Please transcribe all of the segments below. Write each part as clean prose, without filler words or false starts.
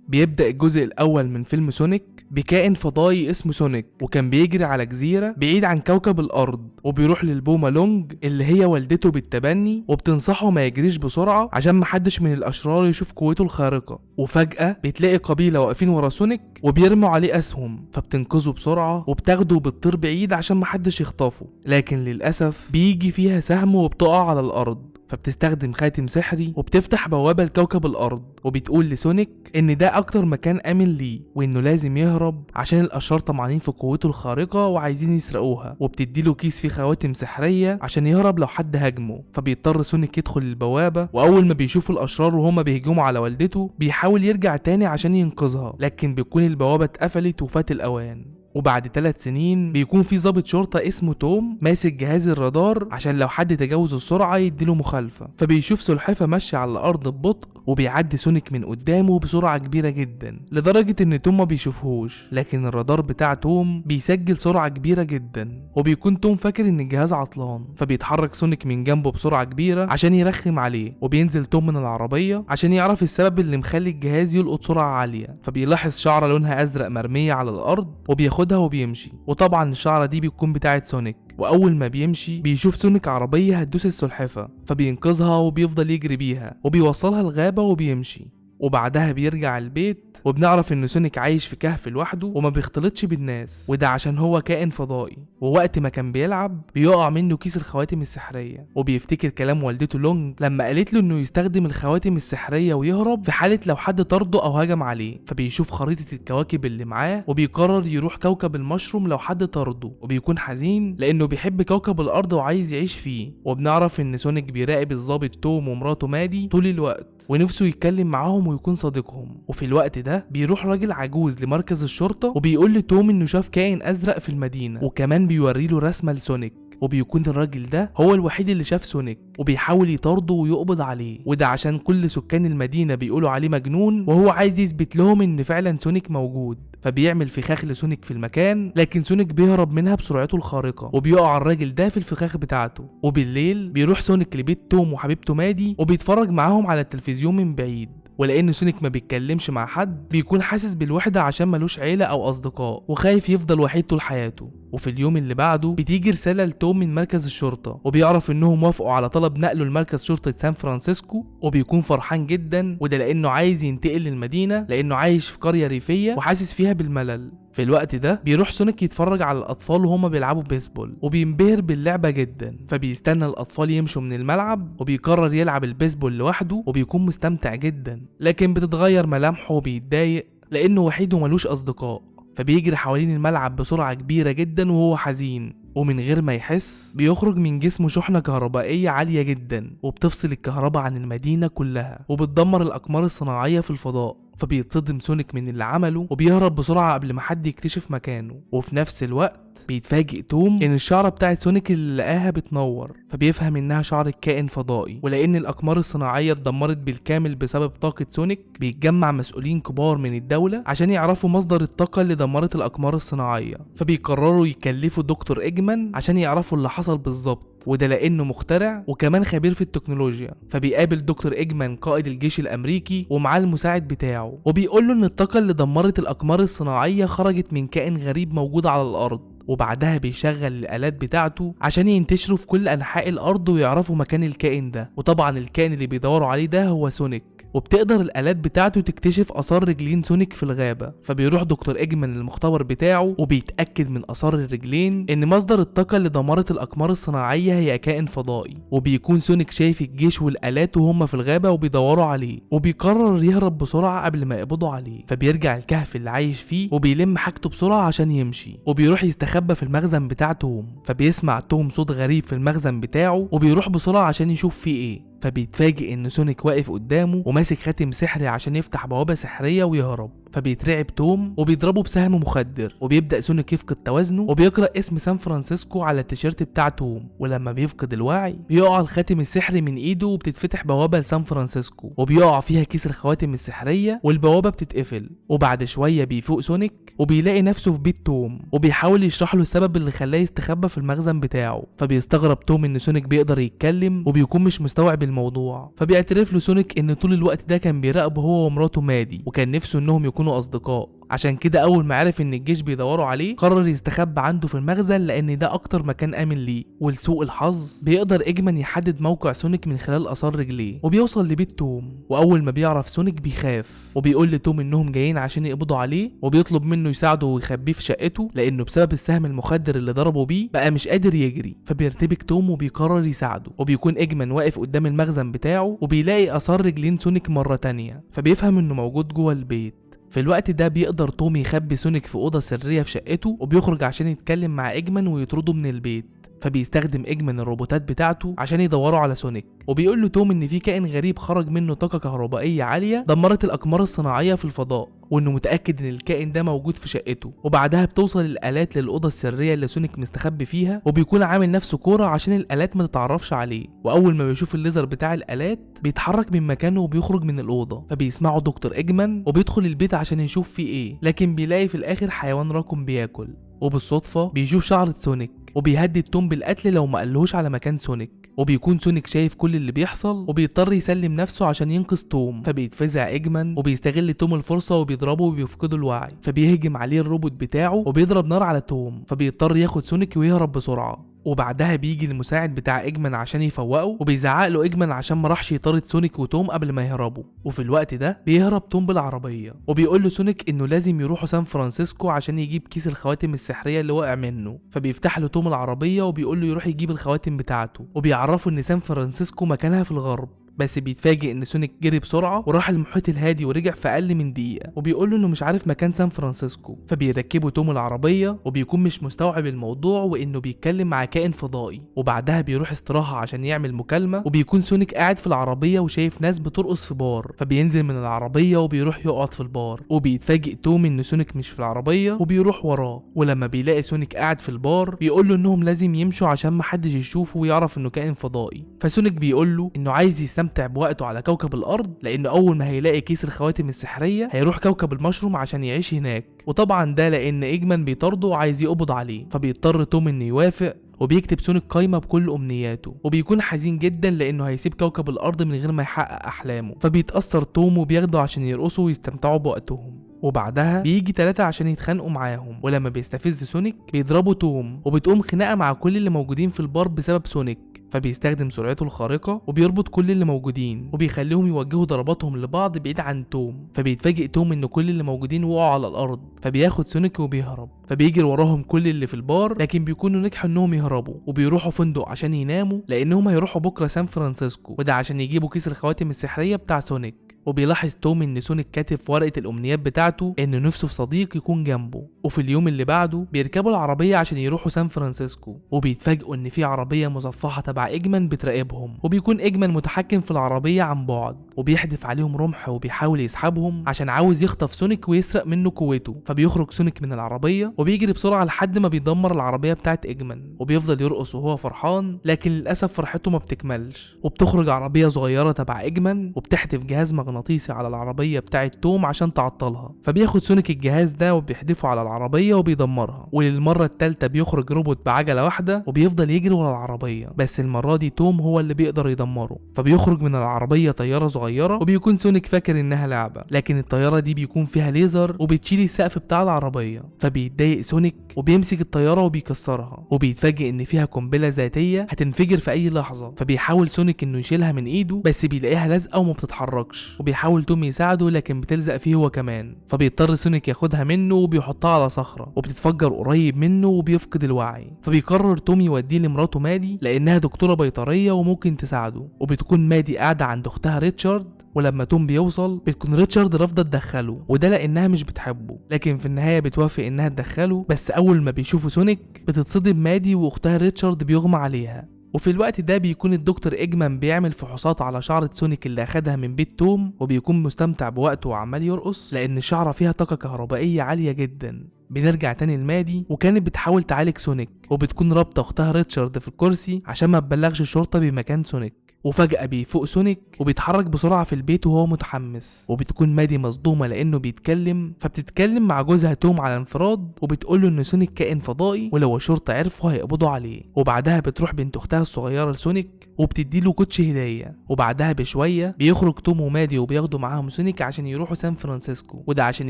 بيبدأ الجزء الأول من فيلم سونيك بكائن فضائي اسمه سونيك، وكان بيجري على جزيرة بعيد عن كوكب الأرض، وبيروح للبومة لونج اللي هي والدته بالتبني، وبتنصحه ما يجريش بسرعة عشان محدش من الأشرار يشوف قوته الخارقة. وفجأة بتلاقي قبيلة واقفين ورا سونيك وبيرموا عليه أسهم، فبتنقذه بسرعة وبتاخده وبتطير بعيد عشان محدش يخطفه، لكن للأسف بيجي فيها سهم وبتقع على الأرض. فبتستخدم خاتم سحري وبتفتح بوابة لكوكب الأرض، وبتقول لسونيك إن ده أكتر مكان آمن ليه، وإنه لازم يهرب عشان الأشرار طمعانين في قوته الخارقة وعايزين يسرقوها، وبتديله كيس فيه خواتم سحرية عشان يهرب لو حد هاجمه. فبيضطر سونيك يدخل البوابة، وأول ما بيشوف الأشرار وهما بيهجموا على والدته بيحاول يرجع تاني عشان ينقذها، لكن بيكون البوابة اتقفلت وفات الأوان. وبعد 3 سنين بيكون في ضابط شرطة اسمه توم ماسك جهاز الرادار عشان لو حد تجاوز السرعة يديله مخالفة، فبيشوف سلحفة ماشية على الأرض ببطء وبيعدي سونيك من قدامه بسرعة كبيرة جدا لدرجة إن توم ما بيشوفهوش، لكن الرادار بتاع توم بيسجل سرعة كبيرة جدا، وبيكون توم فاكر إن الجهاز عطلان، فبيتحرك سونيك من جنبه بسرعة كبيرة عشان يرخم عليه، وبينزل توم من العربية عشان يعرف السبب اللي مخلي الجهاز يلقط سرعة عالية، فبيلاحظ شعرة لونها أزرق مرمية على الأرض وبياخدها وبيمشي، وطبعا الشعرة دي بتكون بتاعة سونيك. واول ما بيمشي بيشوف سونيك عربية هتدوس السلحفة، فبينقذها وبيفضل يجري بيها وبيوصلها الغابة وبيمشي. وبعدها بيرجع البيت، وبنعرف ان سونيك عايش في كهف لوحده وما بيختلطش بالناس، وده عشان هو كائن فضائي. ووقت ما كان بيلعب بيقع منه كيس الخواتم السحرية، وبيفتكر كلام والدته لونج لما قالت له انه يستخدم الخواتم السحرية ويهرب في حالة لو حد طرده او هجم عليه. فبيشوف خريطة الكواكب اللي معاه وبيقرر يروح كوكب المشروم لو حد طرده، وبيكون حزين لانه بيحب كوكب الارض وعايز يعيش فيه. وبنعرف ان سونيك بيراقب الضابط توم ومراته مادي طول الوقت، ونفسه يتكلم معاهم ويكون صديقهم. وفي الوقت ده بيروح راجل عجوز لمركز الشرطة وبيقول لتوم انه شاف كائن ازرق في المدينة، وكمان بيوريله رسمة لسونيك، وبيكون الراجل ده هو الوحيد اللي شاف سونيك، وبيحاول يطارده ويقبض عليه، وده عشان كل سكان المدينة بيقولوا عليه مجنون، وهو عايز يثبت لهم ان فعلا سونيك موجود. فبيعمل فخاخ لسونيك في المكان، لكن سونيك بيهرب منها بسرعته الخارقة وبيقع الراجل ده في الفخاخ بتاعته. وبالليل بيروح سونيك لبيت توم وحبيبته مادي وبيتفرج معاهم على التلفزيون من بعيد، ولان سونيك ما بيتكلمش مع حد بيكون حاسس بالوحدة عشان ملوش عيلة او اصدقاء، وخايف يفضل وحيد طول حياته. وفي اليوم اللي بعده بتيجي رسالة لتوم من مركز الشرطة، وبيعرف انهم وافقوا على طلب نقله لمركز شرطة سان فرانسيسكو، وبيكون فرحان جدا، وده لانه عايز ينتقل للمدينة لانه عايش في قرية ريفية وحاسس فيها بالملل. في الوقت ده بيروح سونيك يتفرج على الاطفال وهما بيلعبوا بيسبول، وبينبهر باللعبة جدا، فبيستنى الاطفال يمشوا من الملعب وبيقرر يلعب البيسبول لوحده، وبيكون مستمتع جدا، لكن بتتغير ملامحه وبيتضايق لانه وحيد وملوش اصدقاء، فبيجري حوالين الملعب بسرعة كبيرة جدا وهو حزين، ومن غير ما يحس بيخرج من جسمه شحنة كهربائية عالية جدا، وبتفصل الكهرباء عن المدينة كلها وبتدمر الأقمار الصناعية في الفضاء. فبيتصدم سونيك من اللي عمله وبيهرب بسرعة قبل ما حد يكتشف مكانه. وفي نفس الوقت بيتفاجئ توم ان الشعرة بتاعت سونيك اللي لقاها بتنور، فبيفهم انها شعرة كائن فضائي، ولان الاقمار الصناعية اتدمرت بالكامل بسبب طاقة سونيك بيتجمع مسؤولين كبار من الدولة عشان يعرفوا مصدر الطاقة اللي دمرت الاقمار الصناعية. فبيقرروا يكلفوا دكتور ايجمان عشان يعرفوا اللي حصل بالظبط، وده لانه مخترع وكمان خبير في التكنولوجيا. فبيقابل دكتور ايجمان قائد الجيش الامريكي ومعاه المساعد بتاعه، وبيقول له ان الطاقة اللي دمرت الاقمار الصناعية خرجت من كائن غريب موجود على الارض. وبعدها بيشغل الآلات بتاعته عشان ينتشروا في كل أنحاء الأرض ويعرفوا مكان الكائن ده، وطبعا الكائن اللي بيدوروا عليه ده هو سونيك، وبتقدر الآلات بتاعته تكتشف آثار رجلين سونيك في الغابة. فبيروح دكتور إيجمان للمختبر بتاعه وبيتأكد من آثار الرجلين إن مصدر الطاقة اللي دمرت الأقمار الصناعية هي كائن فضائي، وبيكون سونيك شايف الجيش والآلات وهم في الغابة وبيدوروا عليه، وبيقرر يهرب بسرعة قبل ما يقبضوا عليه. فبيرجع الكهف اللي عايش فيه وبيلم حاجته بسرعة عشان يمشي، وبيروح يستخبى في المخزن بتاع توم. فبيسمع توم صوت غريب في المخزن بتاعه وبيروح بسرعة عشان يشوف فيه ايه. فبيتفاجئ ان سونيك واقف قدامه وماسك خاتم سحري عشان يفتح بوابة سحرية ويهرب. فبيترعب توم وبيضربه بسهم مخدر، وبيبدا سونيك يفقد توازنه وبيقرا اسم سان فرانسيسكو على التيشيرت بتاع توم. ولما بيفقد الوعي بيقع الخاتم السحري من ايده وبتتفتح بوابه لسان فرانسيسكو، وبيقع فيها كيس الخواتم السحريه والبوابه بتتقفل. وبعد شوية بيفوق سونيك وبيلاقي نفسه في بيت توم، وبيحاول يشرح له السبب اللي خلاه يستخبى في المخزن بتاعه. فبيستغرب توم ان سونيك بيقدر يتكلم وبيكون مش مستوعب الموضوع، فبيعترف له سونيك ان طول الوقت ده كان بيراقبه هو ومراته مادي، وكان نفسه انهم يكونوا اصدقاء. عشان كده اول ما عرف ان الجيش بيدوروا عليه قرر يستخبى عنده في المخزن لان ده اكتر مكان امن ليه. ولسوء الحظ بيقدر ايجمان يحدد موقع سونيك من خلال اثار رجليه، وبيوصل لبيت توم. واول ما بيعرف سونيك بيخاف وبيقول لتوم انهم جايين عشان يقبضوا عليه، وبيطلب منه يساعده ويخبيه في شقته لانه بسبب السهم المخدر اللي ضربه بيه بقى مش قادر يجري. فبيرتبك توم وبيقرر يساعده، وبيكون ايجمان واقف قدام المخزن بتاعه وبيلاقي اثار رجلين سونيك مرة تانية، فبيفهم انه موجود جوه البيت. في الوقت ده بيقدر توم يخبي سونيك في أوضة سرية في شقته، وبيخرج عشان يتكلم مع إيجمان ويطرده من البيت. فبيستخدم إيجمان الروبوتات بتاعته عشان يدوروا على سونيك، وبيقول له توم إن في كائن غريب خرج منه طاقة كهربائية عالية دمرت الأقمار الصناعية في الفضاء، وإنه متأكد إن الكائن ده موجود في شقته. وبعدها بتوصل الآلات للأوضة السرية اللي سونيك مستخبي فيها، وبيكون عامل نفسه كورة عشان الآلات ما تتعرفش عليه. وأول ما بيشوف الليزر بتاع الآلات بيتحرك من مكانه وبيخرج من الأوضة. فبيسمعه دكتور إيجمان وبيدخل البيت عشان يشوف فيه إيه، لكن بيلاقي في الآخر حيوان راكم بياكل. وبالصدفة بيشوف شعرة سونيك وبيهدد توم بالقتل لو ما قالهوش على مكان سونيك. وبيكون سونيك شايف كل اللي بيحصل وبيضطر يسلم نفسه عشان ينقذ توم. فبيتفزع إيجمان وبيستغل توم الفرصة وبيضربه وبيفقده الوعي. فبيهجم عليه الروبوت بتاعه وبيضرب نار على توم، فبيضطر ياخد سونيك ويهرب بسرعة. وبعدها بيجي المساعد بتاع إيجمان عشان يفوقه، وبيزعق له إيجمان عشان ما راحش يطارد سونيك وتوم قبل ما يهربوا. وفي الوقت ده بيهرب توم بالعربية، وبيقول له سونيك انه لازم يروحوا سان فرانسيسكو عشان يجيب كيس الخواتم السحرية اللي وقع منه. فبيفتح له توم العربية وبيقول له يروح يجيب الخواتم بتاعته، وبيعرفه ان سان فرانسيسكو مكانها في الغرب. بس بيتفاجئ ان سونيك جري بسرعة وراح المحيط الهادي ورجع في اقل من دقيقة، وبيقول له انه مش عارف مكان سان فرانسيسكو. فبيركبوا توم العربية وبيكون مش مستوعب الموضوع وانه بيتكلم مع كائن فضائي. وبعدها بيروح استراحة عشان يعمل مكالمة، وبيكون سونيك قاعد في العربية وشايف ناس بترقص في بار. فبينزل من العربية وبيروح يقعد في البار، وبيتفاجئ توم ان سونيك مش في العربية وبيروح وراه. ولما بيلاقي سونيك قاعد في البار بيقول له انهم لازم يمشوا عشان محدش يشوفه ويعرف انه كائن فضائي. فسونيك بيقول له انه عايز يستمتع بوقته على كوكب الارض، لانه اول ما هيلاقي كيس الخواتم السحريه هيروح كوكب المشروم عشان يعيش هناك. وطبعا ده لان إيجمان بيطارده وعايز يقبض عليه. فبيضطر توم انه يوافق، وبيكتب سونيك قايمة بكل امنياته، وبيكون حزين جدا لانه هيسيب كوكب الارض من غير ما يحقق احلامه. فبيتاثر توم وبياخده عشان يرقصوا ويستمتعوا بوقتهم. وبعدها بيجي 3 عشان يتخانقوا معاهم، ولما بيستفز سونيك بيضربوا توم، وبتقوم خناقه مع كل اللي موجودين في البار بسبب سونيك. فبيستخدم سرعته الخارقة وبيربط كل اللي موجودين وبيخليهم يوجهوا ضرباتهم لبعض بعيد عن توم. فبيتفاجئ توم ان كل اللي موجودين وقعوا على الارض، فبياخد سونيك وبيهرب. فبيجري وراهم كل اللي في البار، لكن بيكونوا نجحوا انهم يهربوا، وبيروحوا فندق عشان يناموا لانهم هيروحوا بكره سان فرانسيسكو، وده عشان يجيبوا كيس الخواتم السحريه بتاع سونيك. وبيلاحظ توم ان سونيك كاتب في ورقة الامنيات بتاعته ان نفسه في صديق يكون جنبه. وفي اليوم اللي بعده بيركبوا العربية عشان يروحوا سان فرانسيسكو، وبيتفاجئوا ان في عربية مصفحة تبع إيجمان بتراقبهم، وبيكون إيجمان متحكم في العربية عن بعد، وبيحدف عليهم رمح وبيحاول يسحبهم عشان عاوز يخطف سونيك ويسرق منه قوته. فبيخرج سونيك من العربية وبيجري بسرعة لحد ما بيدمر العربية بتاعت إيجمان، وبيفضل يرقص وهو فرحان، لكن للاسف فرحته ما بتكملش. وبتخرج عربية صغيرة تبع إيجمان وبتحدف جهاز مغناطيسي على العربية بتاعت توم عشان تعطلها. فبياخد سونيك الجهاز ده وبيحدفه على العربية وبيدمرها. وللمره الثالثة بيخرج روبوت بعجله واحدة وبيفضل يجري ورا العربية، بس المرة دي توم هو اللي بيقدر يدمره. فبيخرج من العربية طيارة صغيرة، وبيكون سونيك فاكر انها لعبه، لكن الطيارة دي بيكون فيها ليزر وبتشيل السقف بتاع العربية. فبيتضايق سونيك وبيمسك الطيارة وبيكسرها، وبيتفاجئ ان فيها قنبلة ذاتية هتنفجر في اي لحظة. فبيحاول سونيك انه يشيلها من ايده، بس بيلاقيها لازقه وما بتتحركش، وبيحاول توم يساعده لكن بتلزق فيه هو كمان. فبيضطر سونيك ياخدها منه وبيحطها على صخرة، وبتتفجر قريب منه وبيفقد الوعي. فبيقرر توم يوديه لمراته مادي لانها دكتورة بيطريه وممكن تساعده. وبتكون مادي قاعدة عند اختها ريتشارد، ولما توم بيوصل بتكون ريتشارد رافضه تدخله، وده لانها مش بتحبه، لكن في النهاية بتوافق انها تدخله. بس اول ما بيشوفوا سونيك بتتصدم مادي واختها ريتشارد بيغمى عليها. وفي الوقت ده بيكون الدكتور إيجمان بيعمل فحوصات على شعرة سونيك اللي أخدها من بيت توم، وبيكون مستمتع بوقته وعمال يرقص لأن الشعرة فيها طاقة كهربائية عالية جدا. بنرجع تاني لمادي، وكانت بتحاول تعالج سونيك، وبتكون رابطة أختها ريتشارد في الكرسي عشان ما تبلغش الشرطة بمكان سونيك. وفجأة بيفوق سونيك وبيتحرك بسرعة في البيت وهو متحمس، وبتكون مادي مصدومة لأنه بيتكلم، فبتتكلم مع جوزها توم على انفراد وبتقوله إن سونيك كائن فضائي ولو الشرطة عرفوا هيقبضوا عليه. وبعدها بتروح بنت أختها الصغيرة لسونيك وبتديله كوتش هدية. وبعدها بشوية بيخرج توم ومادي وبياخدوا معاهم سونيك عشان يروحوا سان فرانسيسكو، وده عشان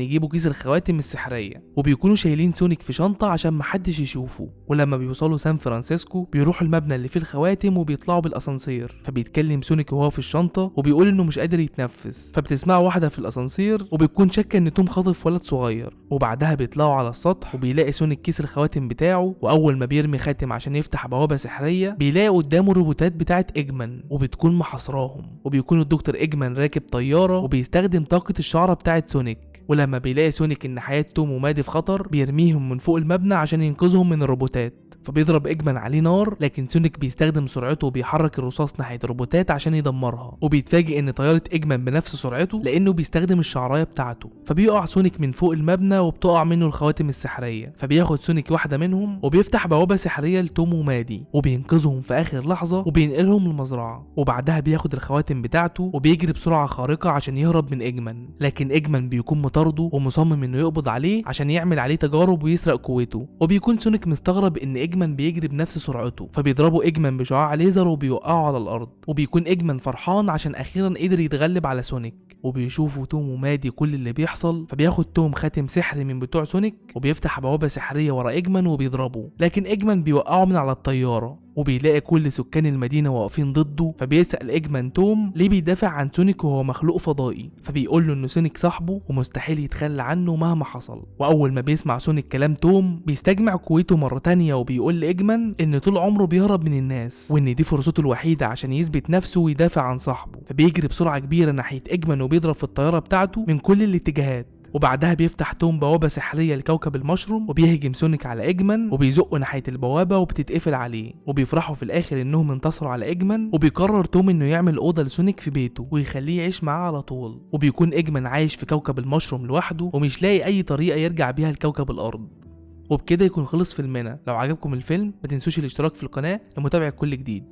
يجيبوا كيس الخواتم السحرية، وبيكونوا شايلين سونيك في شنطة عشان محدش يشوفه. ولما بيوصلوا سان فرانسيسكو بيروحوا المبنى اللي فيه الخواتم وبيطلعوا بالأسانسير، فبيتكلم سونيك وهو في الشنطة وبيقول انه مش قادر يتنفس، فبتسمعه واحدة في الاسانسير وبتكون شاكة ان توم خاطف ولد صغير. وبعدها بيطلعوا على السطح وبيلاقي سونيك كيس الخواتم بتاعه، واول ما بيرمي خاتم عشان يفتح بوابة سحرية بيلاقي قدامه الروبوتات بتاعة إيجمان وبتكون محاصراهم، وبيكون الدكتور إيجمان راكب طيارة وبيستخدم طاقة الشعرة بتاعة سونيك. ولما بيلاقي سونيك ان حياة توم ومادي في خطر بيرميهم من فوق المبنى عشان ينقذهم من الروبوتات، فبيضرب إيجمان عليه نار، لكن سونيك بيستخدم سرعته وبيحرك الرصاص ناحية الروبوتات عشان يدمرها. وبيتفاجئ ان طيارة إيجمان بنفس سرعته لانه بيستخدم الشعراية بتاعته، فبيقع سونيك من فوق المبنى وبتقع منه الخواتم السحرية، فبياخد سونيك واحدة منهم وبيفتح بوابة سحرية لتوم ومادي وبينقذهم في اخر لحظة وبينقلهم المزرعة. وبعدها بياخد الخواتم بتاعته وبيجري بسرعة خارقة عشان يهرب من إيجمان، لكن إيجمان بيكون مطارده ومصمم انه يقبض عليه عشان يعمل عليه تجارب ويسرق قوته. وبيكون سونيك مستغرب ان إيجمان بيجري بنفس سرعته، فبيضربه إيجمان بشعاع ليزر وبيوقعه على الارض. وبيكون إيجمان فرحان عشان اخيرا قدر يتغلب على سونيك. وبيشوفوا توم ومادي كل اللي بيحصل، فبياخد توم خاتم سحري من بتوع سونيك وبيفتح بوابة سحرية ورا إيجمان وبيضربه، لكن إيجمان بيوقعه من على الطيارة. وبيلاقي كل سكان المدينة واقفين ضده، فبيسأل إيجمان توم ليه بيدافع عن سونيك وهو مخلوق فضائي، فبيقول له إن سونيك صاحبه ومستحيل يتخلى عنه مهما حصل. وأول ما بيسمع سونيك كلام توم بيستجمع قوته مرة تانية وبيقول لإيجمان إن طول عمره بيهرب من الناس وإن دي فرصته الوحيدة عشان يثبت نفسه ويدافع عن صاحبه. فبيجري بسرعة كبيرة ناحية إيجمان وبيضرب في الطيارة بتاعته من كل الاتجاهات. وبعدها بيفتح توم بوابة سحرية لكوكب المشروم وبيهجم سونيك على إيجمان وبيزقه ناحية البوابة وبتتقفل عليه. وبيفرحوا في الآخر إنهم انتصروا على إيجمان، وبيقرر توم إنه يعمل أوضة لسونيك في بيته ويخليه يعيش معاه على طول. وبيكون إيجمان عايش في كوكب المشروم لوحده ومش لاقي أي طريقة يرجع بيها لكوكب الأرض. وبكده يكون خلص فيلمنا. لو عجبكم الفيلم ما تنسوش الاشتراك في القناة لمتابعة كل جديد.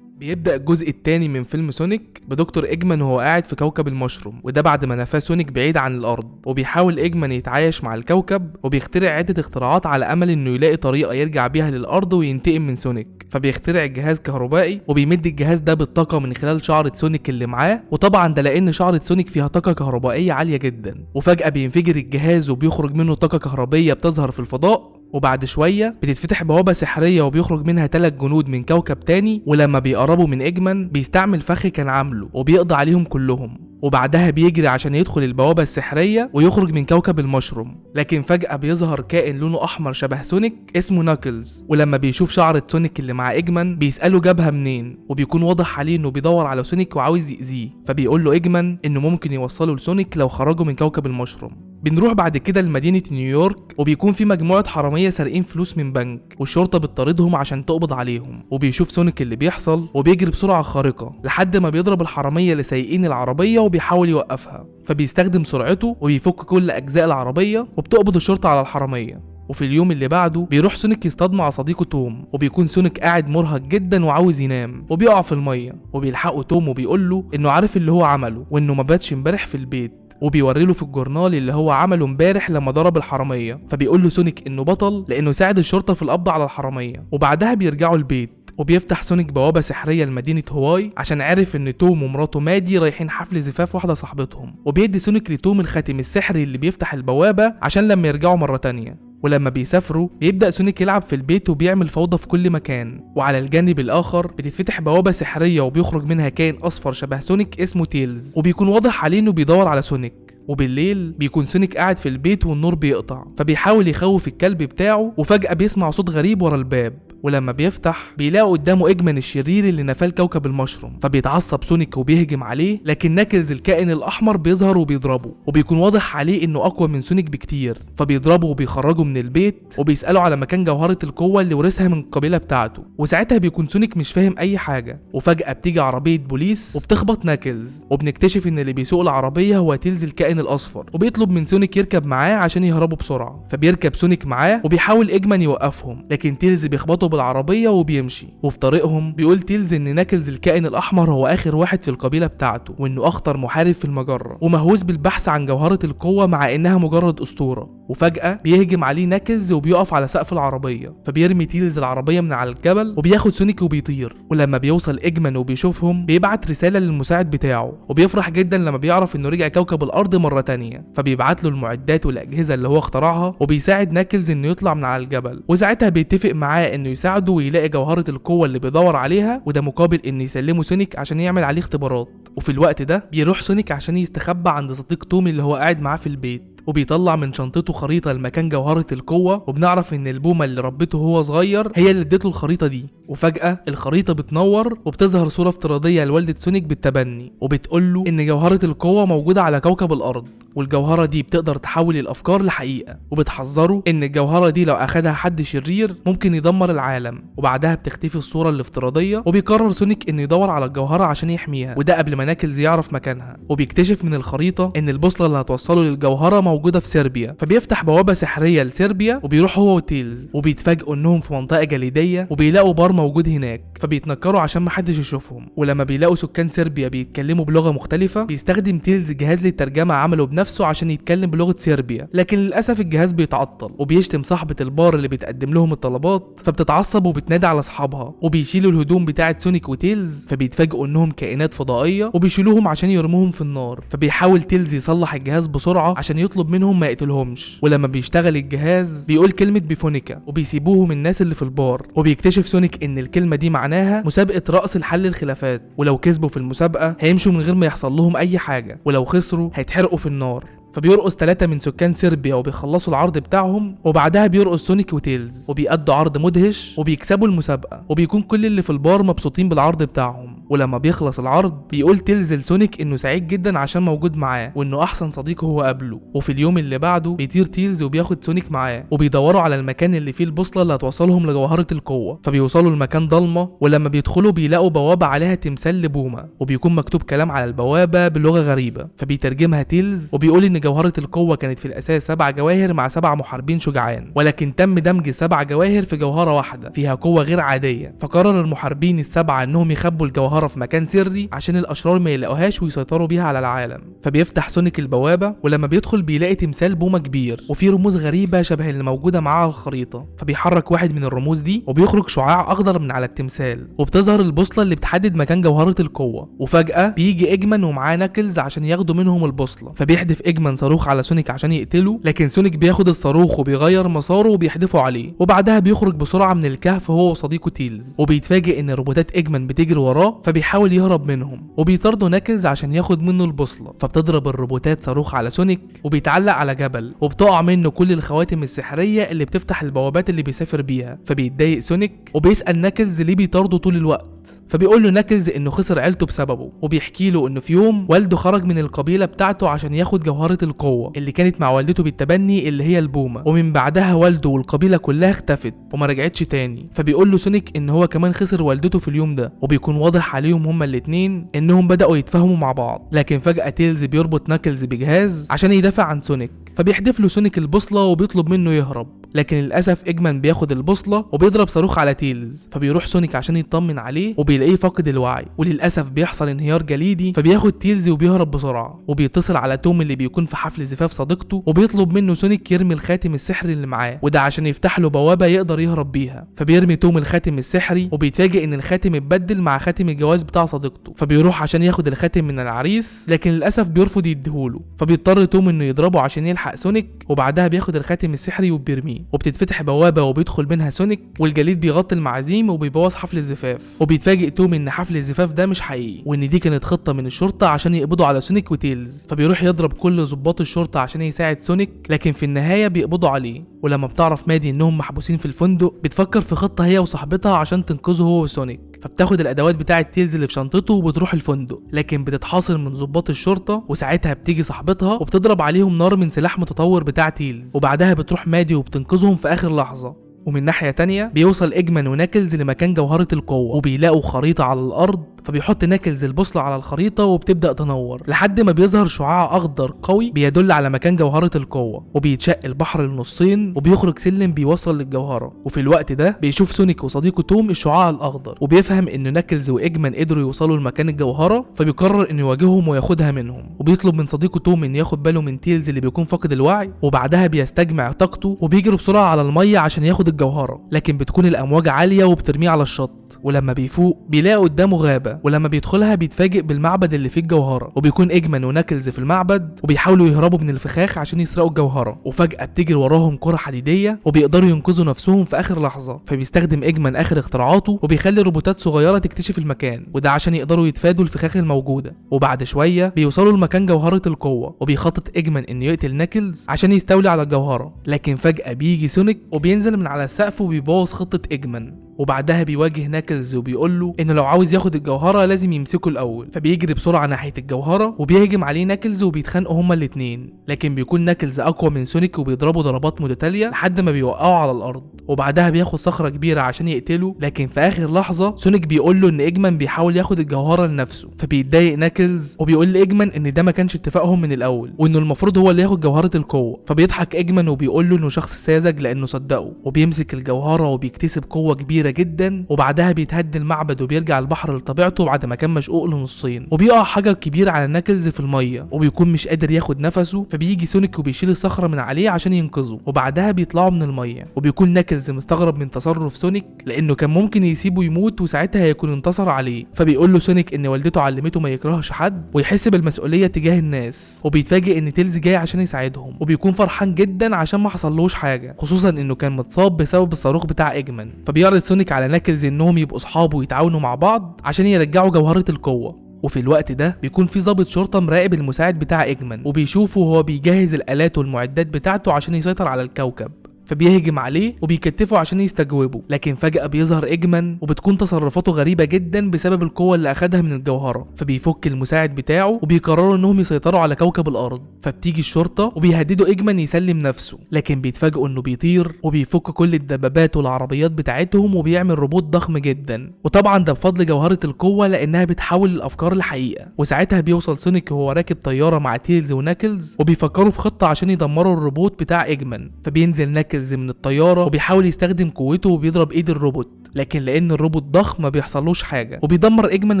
بيبدأ الجزء الثاني من فيلم سونيك بدكتور إيجمان وهو قاعد في كوكب المشروم، وده بعد ما نفاه سونيك بعيد عن الأرض. وبيحاول إيجمان يتعايش مع الكوكب وبيخترع عدة اختراعات على أمل إنه يلاقي طريقة يرجع بيها للأرض وينتقم من سونيك. فبيخترع جهاز كهربائي وبيمد الجهاز ده بالطاقة من خلال شعرة سونيك اللي معاه، وطبعا ده لأن شعرة سونيك فيها طاقة كهربائية عالية جدا. وفجأة بينفجر الجهاز وبيخرج منه طاقة كهربية بتظهر في الفضاء. وبعد شوية بتتفتح بوابة سحرية وبيخرج منها 3 جنود من كوكب تاني، ولما بيقربوا من إيجمان بيستعمل فخ كان عامله وبيقضي عليهم كلهم. وبعدها بيجري عشان يدخل البوابة السحرية ويخرج من كوكب المشروم، لكن فجأة بيظهر كائن لونه أحمر شبه سونيك اسمه ناكلز، ولما بيشوف شعرة سونيك اللي مع إيجمان بيسأله جابها منين، وبيكون واضح عليه إنه بيدور على سونيك وعاوز يأذيه، فبيقول له إيجمان إنه ممكن يوصله لسونيك لو خرجوا من كوكب المشروم. بنروح بعد كده لمدينة نيويورك، وبيكون في مجموعة حرامية سارقين فلوس من بنك، والشرطة بتطاردهم عشان تقبض عليهم. وبيشوف سونيك اللي بيحصل وبيجري بسرعة خارقة لحد ما بيضرب الحرامية اللي سايقين العربية وبيحاول يوقفها، فبيستخدم سرعته وبيفك كل أجزاء العربية وبتقبض الشرطة على الحرامية. وفي اليوم اللي بعده بيروح سونيك يصطاد مع صديقه توم، وبيكون سونيك قاعد مرهق جدا وعاوز ينام وبيقع في المية، وبيلحقه توم وبيقول له انه عارف اللي هو عمله وانه ما باتش امبارح في البيت، وبيوري له في الجورنال اللي هو عمله امبارح لما ضرب الحرامية، فبيقول له سونيك انه بطل لانه ساعد الشرطة في القبض على الحرامية. وبعدها بيرجعوا البيت، وبيفتح سونيك بوابه سحريه لمدينة هواي عشان عارف ان توم ومراته مادي رايحين حفل زفاف واحدة صاحبتهم، وبيدي سونيك لتوم الخاتم السحري اللي بيفتح البوابة عشان لما يرجعوا مرة تانية. ولما بيسافروا بيبدأ سونيك يلعب في البيت وبيعمل فوضى في كل مكان. وعلى الجانب الآخر بتتفتح بوابة سحرية وبيخرج منها كائن أصفر شبه سونيك اسمه تيلز، وبيكون واضح عليه إنه بيدور على سونيك. وبالليل بيكون سونيك قاعد في البيت والنور بيقطع، فبيحاول يخوف الكلب بتاعه، وفجأة بيسمع صوت غريب ورا الباب، ولما بيفتح بيلاقوا قدامه اجمان الشرير اللي نفاه كوكب المشروم، فبيتعصب سونيك وبيهجم عليه، لكن ناكلز الكائن الاحمر بيظهر وبيضربه، وبيكون واضح عليه انه اقوى من سونيك بكتير، فبيضربه وبيخرجه من البيت وبيساله على مكان جوهرة القوة اللي ورثها من القبيلة بتاعته. وساعتها بيكون سونيك مش فاهم اي حاجة، وفجأة بتيجي عربية بوليس وبتخبط ناكلز، وبنكتشف ان اللي بيسوق العربية هو تيلز الكائن الاصفر، وبيطلب من سونيك يركب معاه عشان يهربوا بسرعة. فبيركب سونيك معاه وبيحاول اجمان يوقفهم، لكن تيلز بيخبطه بالعربية وبيمشي. وفي طريقهم بيقول تيلز ان ناكلز الكائن الاحمر هو اخر واحد في القبيلة بتاعته، وانه اخطر محارب في المجرة، ومهووس بالبحث عن جوهرة القوة مع انها مجرد اسطورة. وفجأة بيهجم عليه ناكلز وبيقف على سقف العربية، فبيرمي تيلز العربية من على الجبل وبياخد سونيك وبيطير. ولما بيوصل اجمان وبيشوفهم بيبعت رسالة للمساعد بتاعه، وبيفرح جدا لما بيعرف انه رجع كوكب الارض مرة تانية، فبيبعت له المعدات والاجهزة اللي هو اخترعها، وبيساعد ناكلز انه يطلع من على الجبل. وساعتها بيتفق معاه انه يساعده ويلاقي جوهرة القوة اللي بيدور عليها، وده مقابل انه يسلمه سونيك عشان يعمل عليه اختبارات. وفي الوقت ده بيروح سونيك عشان يستخبى عند صديق تومي اللي هو قاعد معاه في البيت، وبيطلع من شنطته خريطة لمكان جوهرة القوة، وبنعرف ان البومة اللي ربته هو صغير هي اللي اديته الخريطة دي. وفجأة الخريطة بتنور وبتظهر صورة افتراضية لوالدة سونيك بالتبني، وبتقوله ان جوهرة القوة موجودة على كوكب الارض، والجوهرة دي بتقدر تحول الافكار لحقيقة، وبتحذره ان الجوهرة دي لو اخدها حد شرير ممكن يدمر العالم. وبعدها بتختفي الصورة الافتراضية، وبيقرر سونيك انه يدور على الجوهرة عشان يحميها، وده قبل ما ناكلز يعرف مكانها. وبيكتشف من الخريطة ان البوصلة اللي هتوصله للجوهرة موجودة في سربيا، فبيفتح بوابة سحرية لسربيا وبيروح هو وتيلز، وبيتفاجئوا انهم في منطقة جليدية وبيلاقوا بار موجود هناك، فبيتنكروا عشان محدش يشوفهم. ولما بيلاقوا سكان سربيا بيتكلموا بلغة مختلفة، بيستخدم تيلز جهاز للترجمة عمله بنفسه عشان يتكلم بلغة سربيا، لكن للأسف الجهاز بيتعطل، وبيشتم صاحبة البار اللي بتقدم لهم الطلبات، فبتتعصب وبتنادي على اصحابها، وبيشيلوا الهدوم بتاعة سونيك وتيلز، فبيتفاجئوا انهم كائنات فضائية وبيشيلوهم عشان يرموهم في النار. فبيحاول تيلز يصلح الجهاز بسرعة عشان يطلب منهم ما يقتلهمش، ولما بيشتغل الجهاز بيقول كلمة بيفونيكا وبيسيبوهم الناس اللي في البار. وبيكتشف سونيك ان الكلمة دي معناها مسابقة رأس لحل الخلافات، ولو كسبوا في المسابقة هيمشوا من غير ما يحصل لهم اي حاجة، ولو خسروا هيتحرقوا في النار. فبيرقص 3 من سكان سربيا وبيخلصوا العرض بتاعهم، وبعدها بيرقص سونيك وتيلز وبيأدوا عرض مدهش وبيكسبوا المسابقة، وبيكون كل اللي في البار مبسوطين بالعرض بتاعهم. ولما بيخلص العرض بيقول تيلز لسونيك انه سعيد جدا عشان موجود معاه، وانه احسن صديق هو قابله. وفي اليوم اللي بعده بيطير تيلز وبياخد سونيك معاه، وبيدوروا على المكان اللي فيه البوصلة اللي هتوصلهم لجوهرة القوة. فبيوصلوا لمكان ضلمة، ولما بيدخلوا بيلاقوا بوابة عليها تمثال لبومة، وبيكون مكتوب كلام على البوابة بلغة غريبة، فبيترجمها تيلز وبيقول ان جوهرة القوة كانت في الأساس 7 جواهر مع 7 محاربين شجعان، ولكن تم دمج 7 جواهر في جوهرة واحدة فيها قوة غير عادية. فقرر المحاربين ال7 انهم يخبوا الجوهرة في مكان سري عشان الأشرار ما يلاقوهاش ويسيطروا بيها على العالم. فبيفتح سونيك البوابة، ولما بيدخل بيلاقي تمثال بومة كبير وفيه رموز غريبة شبه اللي موجودة معاه على الخريطة، فبيحرك واحد من الرموز دي وبيخرج شعاع أخضر من على التمثال، وبتظهر البوصلة اللي بتحدد مكان جوهرة القوة. وفجأة بيجي إجمان ومعاه ناكلز عشان ياخدوا منهم البوصلة، فبيحدف إجمان صاروخ على سونيك عشان يقتله، لكن سونيك بياخد الصاروخ وبيغير مساره وبيحدفه عليه. وبعدها بيخرج بسرعة من الكهف هو وصديقه تيلز، وبيتفاجئ ان روبوتات إجمان بتجري وراه، فبيحاول يهرب منهم، وبيطاردوا ناكلز عشان ياخد منه البوصلة. فبتضرب الروبوتات صاروخ على سونيك وبيتعلق على جبل، وبتقع منه كل الخواتم السحرية اللي بتفتح البوابات اللي بيسافر بيها. فبيتضايق سونيك وبيسأل ناكلز ليه بيطارده طول الوقت، فبيقول له ناكلز انه خسر عيلته بسببه، وبيحكي له انه في يوم والده خرج من القبيلة بتاعته عشان ياخد جوهره القوة اللي كانت مع والدته بالتبني اللي هي البومه، ومن بعدها والده والقبيله كلها اختفت وما رجعتش تاني. فبيقول له سونيك ان هو كمان خسر والدته في اليوم ده، وبيكون واضح عليهم هما الاتنين انهم بداوا يتفاهموا مع بعض. لكن فجاة تيلز بيربط ناكلز بجهاز عشان يدافع عن سونيك، فبيحدف له سونيك البوصلة وبيطلب منه يهرب، لكن للاسف إجمان بياخد البوصلة وبيضرب صاروخ على تيلز. فبيروح سونيك عشان يطمن عليه وبيلاقيه فاقد الوعي، وللاسف بيحصل انهيار جليدي، فبياخد تيلز وبيهرب بسرعة، وبيتصل على توم اللي بيكون في حفل زفاف صديقته، وبيطلب منه سونيك يرمي الخاتم السحري اللي معاه، وده عشان يفتح له بوابه يقدر يهرب بيها. فبيرمي توم الخاتم السحري، وبيتفاجئ ان الخاتم اتبدل مع خاتم الجواز بتاع صديقته، فبيروح عشان ياخد الخاتم من العريس، لكن للاسف بيرفض يديهوله، فبيضطر توم انه يضربه عشان يلحق سونيك، وبعدها بياخد الخاتم السحري وبيرميه، وبتتفتح بوابه وبيدخل منها سونيك، والجليد بيغطي المعازيم وبيبوظ حفل الزفاف. وبيتفاجئ وبيتفاجئ توم ان حفل الزفاف ده مش حقيقي، وان دي كانت خطه من الشرطة عشان يقبضوا على سونيك وتيلز. فبيروح يضرب كل ضباط الشرطة عشان يساعد سونيك، لكن في النهاية بيقبضوا عليه. ولما بتعرف مادي انهم محبوسين في الفندق بتفكر في خطه هي وصاحبتها عشان تنقذه هو وسونيك. فبتاخد الادوات بتاعه تيلز اللي في شنطته وبتروح الفندق، لكن بتتحاصر من ضباط الشرطة. وساعتها بتيجي صاحبتها وبتضرب عليهم نار من سلاح متطور بتاع تيلز، وبعدها بتروح مادي وبتنقذهم في اخر لحظة. ومن ناحية تانية بيوصل إجمان وناكلز لمكان جوهرة القوة، وبيلاقوا خريطة على الأرض. فبيحط ناكلز البوصلة على الخريطة وبتبدأ تنور لحد ما بيظهر شعاع أخضر قوي بيدل على مكان جوهرة القوة، وبيتشق البحر لنصين وبيخرج سلم بيوصل للجوهرة. وفي الوقت ده بيشوف سونيك وصديقه توم الشعاع الأخضر، وبيفهم إن ناكلز وإجمان قدروا يوصلوا لمكان الجوهرة، فبيقرر إنه يواجههم وياخدها منهم. وبيطلب من صديقه توم إن ياخد باله من تيلز اللي بيكون فاقد الوعي، وبعدها بيستجمع طاقته وبيجري بسرعة على المية عشان ياخد الجوهرة، لكن بتكون الأمواج عالية وبترميه على الشط. ولما بيفوق بيلاقي قدامه غابة، ولما بيدخلها بيتفاجئ بالمعبد اللي فيه الجوهرة، وبيكون إجمان وناكلز في المعبد وبيحاولوا يهربوا من الفخاخ عشان يسرقوا الجوهرة. وفجأة بتجري وراهم كرة حديدية وبيقدروا ينقذوا نفسهم في آخر لحظة. فبيستخدم إجمان آخر اختراعاته وبيخلي روبوتات صغيرة تكتشف المكان، وده عشان يقدروا يتفادوا الفخاخ الموجودة. وبعد شوية بيوصلوا لمكان جوهرة القوة، وبيخطط إجمان إنه يقتل ناكلز عشان يستولي على الجوهرة، لكن فجأة بيجي سونيك وبينزل من على السقف وبيبوظ خطة إجمان. وبعدها بيواجه ناكلز وبيقول له انه لو عاوز ياخد الجوهرة لازم يمسكه الاول. فبيجري بسرعة ناحية الجوهرة وبيهجم عليه ناكلز وبيتخانقوا هما الاثنين، لكن بيكون ناكلز اقوى من سونيك وبيضربه ضربات متتالية لحد ما بيوقعه على الارض. وبعدها بياخد صخرة كبيرة عشان يقتله، لكن في اخر لحظة سونيك بيقول له ان اجمان بيحاول ياخد الجوهرة لنفسه. فبيتضايق ناكلز وبيقول لاجمان ان ده ما كانش اتفاقهم من الاول، وانه المفروض هو اللي ياخد جوهره القوة. فبيضحك اجمان وبيقول له انه شخص ساذج لانه صدقه، وبيمسك الجوهرة وبيكتسب قوة كبيرة جدا. وبعدها بيتهد المعبد وبيرجع البحر لطبيعته بعد ما كان مشقوق لنصين، وبيقع حجر كبير على ناكلز في المية وبيكون مش قادر ياخد نفسه. فبيجي سونيك وبيشيل الصخرة من عليه عشان ينقذه، وبعدها بيطلعوا من المية. وبيكون ناكلز مستغرب من تصرف سونيك لانه كان ممكن يسيبه يموت وساعتها هيكون انتصر عليه. فبيقول له سونيك ان والدته علمته ما يكرهش حد ويحس بالمسؤولية تجاه الناس. وبيتفاجئ ان تيلز جاي عشان يساعدهم، وبيكون فرحان جدا عشان ما حصلوش حاجة، خصوصا انه كان متصاب بسبب الصاروخ بتاع اجمان. فبيعرض سونيك على ناكلز انهم يبقوا اصحاب ويتعاونوا مع بعض عشان يرجعوا جوهرة القوة. وفي الوقت ده بيكون في ضابط شرطة مراقب المساعد بتاع اجمان، وبيشوفه وهو بيجهز الآلات والمعدات بتاعته عشان يسيطر على الكوكب. فبيهجم عليه وبيكتفه عشان يستجوبه، لكن فجأة بيظهر إجمان وبتكون تصرفاته غريبة جدا بسبب القوة اللي أخدها من الجوهرة. فبيفك المساعد بتاعه وبيقرروا إنهم يسيطروا على كوكب الأرض. فبتيجي الشرطة وبيهددوا إجمان يسلم نفسه، لكن بيتفاجئوا إنه بيطير وبيفك كل الدبابات والعربيات بتاعتهم وبيعمل روبوت ضخم جدا. وطبعا ده بفضل جوهرة القوة لأنها بتحول الأفكار لحقيقة. وساعتها بيوصل سونيك وهو راكب طيارة مع تيلز وناكلز، وبيفكروا في خطة عشان يدمروا الروبوت بتاع إجمان. فبينزل ناكلز من الطيارة وبيحاول يستخدم قوته وبيضرب ايد الروبوت، لكن لان الروبوت ضخم ما بيحصلوش حاجة، وبيدمر اجمان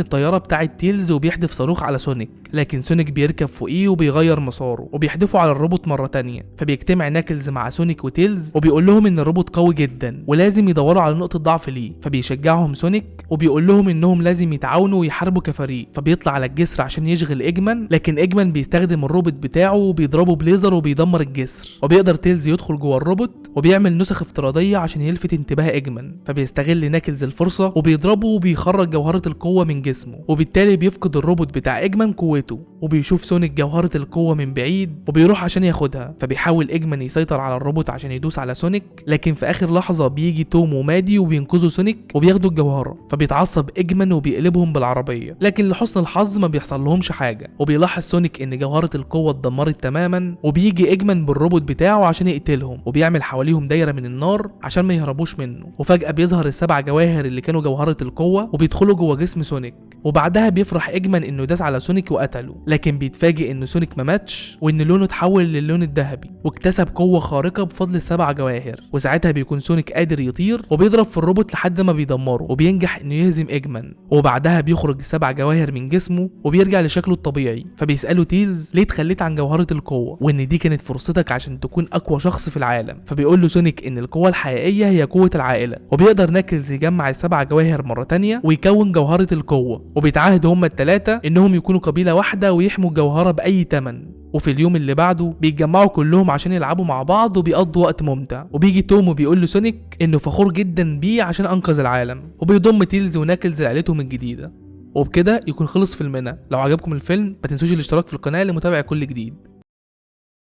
الطيارة بتاعه تيلز وبيحدف صاروخ على سونيك، لكن سونيك بيركب فوقيه وبيغير مساره وبيحدفه على الروبوت مرة تانية. فبيجتمع ناكلز مع سونيك وتيلز وبيقول لهم ان الروبوت قوي جدا ولازم يدوروا على نقطة ضعف ليه. فبيشجعهم سونيك وبيقول لهم انهم لازم يتعاونوا ويحاربوا كفريق. فبيطلع على الجسر عشان يشغل اجمان، لكن اجمان بيستخدم الروبوت بتاعه وبيضربه بليزر وبيدمر الجسر. وبيقدر تيلز يدخل جوه الروبوت وبيعمل نسخ افتراضية عشان يلفت انتباه اجمان. فبيستغل ناكلز الفرصة وبيضربه وبيخرج جوهره القوة من جسمه، وبالتالي بيفقد الروبوت بتاع اجمان قوته. وبيشوف سونيك جوهره القوة من بعيد وبيروح عشان ياخدها. فبيحاول اجمان يسيطر على الروبوت عشان يدوس على سونيك، لكن في اخر لحظة بيجي توم ومادي وبينقذوا سونيك وبياخدوا الجوهرة. فبيتعصب اجمان وبيقلبهم بالعربية، لكن لحسن الحظ ما بيحصل لهمش حاجة. وبيلاحظ سونيك ان جوهره القوة اتدمرت تماما، وبيجي اجمان بالروبوت بتاعه عشان يقتلهم، وبيعمل حواليهم دايرة من النار عشان ما يهربوش منه. وفجاة بيظهر السبع جواهر اللي كانوا جوهره القوة وبيدخلوا جوه جسم سونيك. وبعدها بيفرح اجمان انه داس على سونيك وقتله، لكن بيتفاجئ ان سونيك ما ماتش وان لونه اتحول للون الذهبي واكتسب قوة خارقة بفضل السبع جواهر. وساعتها بيكون سونيك قادر يطير وبيضرب في الروبوت لحد ما بيدمره، وبينجح انه يهزم اجمان. وبعدها بيخرج السبع جواهر من جسمه وبيرجع لشكله الطبيعي. فبيساله تيلز ليه اتخليت عن جوهره القوة وان دي كانت فرصتك عشان تكون اقوى شخص في العالم. فبيقول له سونيك ان القوة الحقيقية هي قوة العائلة. وبيقدر ناكلز يجمع السبع جواهر مرة تانية ويكون جوهره القوة، وبيتعاهدوا هما الثلاثة انهم يكونوا قبيلة واحدة ويحموا الجوهرة باي ثمن. وفي اليوم اللي بعده بيتجمعوا كلهم عشان يلعبوا مع بعض وبيقضوا وقت ممتع. وبيجي توم وبيقول لسونيك انه فخور جدا بيه عشان انقذ العالم، وبيضم تيلز وناكلز لعيلتهم الجديدة. وبكده يكون خلص فيلمنا. لو عجبكم الفيلم ما تنسوش الاشتراك في القناة لمتابعة كل جديد.